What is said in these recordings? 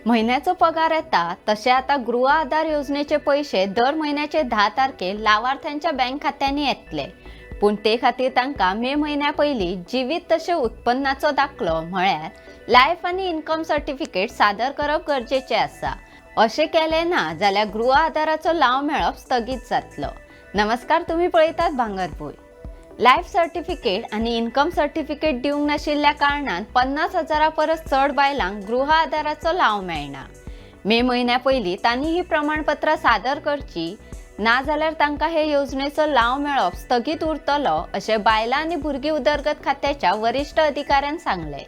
म्हयन्याचो पगार येता तशे आतां गृह आधार योजनेचे पयशे दर म्हयन्याचे 10 तारखेर लावार्थ्यांच्या बँक खात्यांनी येतले. पूण ते खातीर तांकां मे म्हयन्या पयलीं जिवीत तशें उत्पन्नाचो दाखलो म्हळ्यार लायफ आनी इन्कम सर्टिफिकेट सादर करप गरजेचें आसा. अशें केलें ना जाल्यार गृह आधाराचो लाव मेळप स्थगीत जातलो. नमस्कार, तुम्ही पळयतात भांगरभूंय. लायफ सर्टिफिकेट आनी इन्कम सर्टिफिकेट दिवंक नाशिल्ल्या कारणान 50,000 परस चड बायलांक गृह आधाराचो लाव मेळना. मे म्हयन्या पयलीं तांणी ही प्रमाणपत्रां सादर करची, नाजाल्यार तांकां हे योजनेचो लाव मेळप स्थगीत उरतलो, अशें बायलां आनी भुरगीं उदरगत खात्याच्या वरिश्ठ अधिकाऱ्यान सांगलें.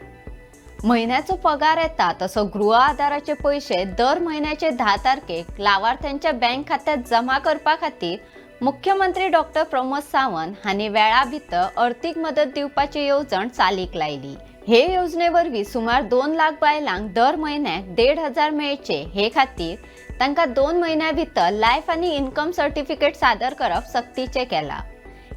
म्हयन्याचो पगार येता तसो गृह आधाराचे पयशे दर म्हयन्याचे 10 तारखेक लावार्थ्यांच्या बँक खात्यात जमा करपा खातीर मुख्यमंत्री डॉक्टर प्रमोद सावंत हांणी वेळा भितर अर्थीक मदत दिवपाची येवजण चालीक लायली. हे येवजणे वरवीं सुमार 2 लाख बायलांक दर म्हयन्याक 1500 मेळचे हे खातीर तांकां 2 म्हयन्या भितर लायफ आनी इन्कम सर्टिफिकेट सादर करप सक्तीचें केलां.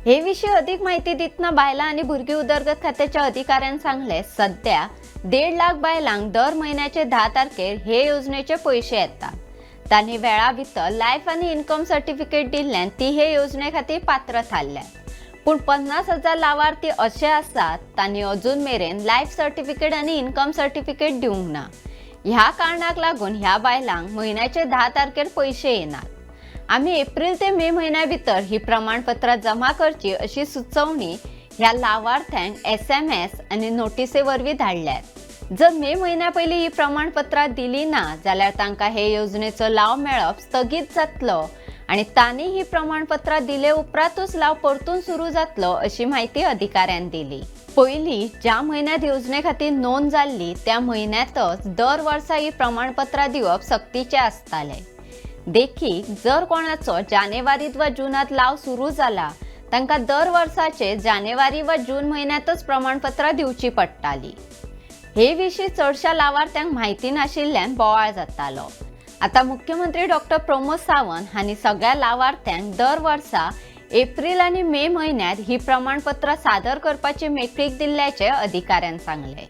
हे विशीं अधिक माहिती दितना बायलां आनी भुरगीं उदरगत खात्याच्या अधिकाऱ्यान सांगलें, सध्या 1.5 लाख बायलांक दर म्हयन्याचे 10 तारखेर हे योजनेचे पयशे येतात. तांणी वेळा भितर लायफ आनी इन्कम सर्टिफिकेट दिल्ल्यान ती हे योजने खातीर पात्र थारल्यात. पूण 50,000 लावार्थी अशे आसात, तांणी अजून मेरेन लायफ सर्टिफिकेट आनी इन्कम सर्टिफिकेट दिवंक ना. ह्या कारणाक लागून ह्या बायलांक म्हयन्याचे 10 तारखेर पयशे येनात. आमी एप्रिल ते मे म्हयन्या भितर ही प्रमाणपत्रां जमा करची अशी सुचोवणी ह्या लावार्थ्यांक एसएमएस आनी नोटिसे वरवीं धाडल्यात. जर मे म्हयन्या पयलीं ही प्रमाणपत्रां दिली ना जाल्यार तांकां हे योजनेचो लाव मेळप स्थगीत जातलो आनी तांणी ही प्रमाणपत्रां दिले उपरांतूच लाव परतून सुरू जातलो, अशी म्हायती अधिकाऱ्यान दिली. पयलीं ज्या म्हयन्यांत योजने खातीर नोंद जाल्ली त्या म्हयन्यांतच दर वर्सा ही प्रमाणपत्रां दिवप सक्तीचें आसतालें. देखीक, जर कोणाचो जानेवारीत वा जूनात लाव सुरू जाला, तांकां दर वर्साचे जानेवारी वा जून म्हयन्यांतच प्रमाणपत्रां दिवची पडटाली. हे विशीं चडशा लावार्थ्यांक म्हायती नाशिल्ल्यान बोवाळ जातालो. आता मुख्यमंत्री डॉक्टर प्रमोद सावंत हांणी सगळ्या लावार्थ्यांक दर वर्सा एप्रिल आनी मे म्हयन्यांत ही प्रमाणपत्रां सादर करपाची मेकळीक दिल्ल्याचें अधिकाऱ्यान सांगलें.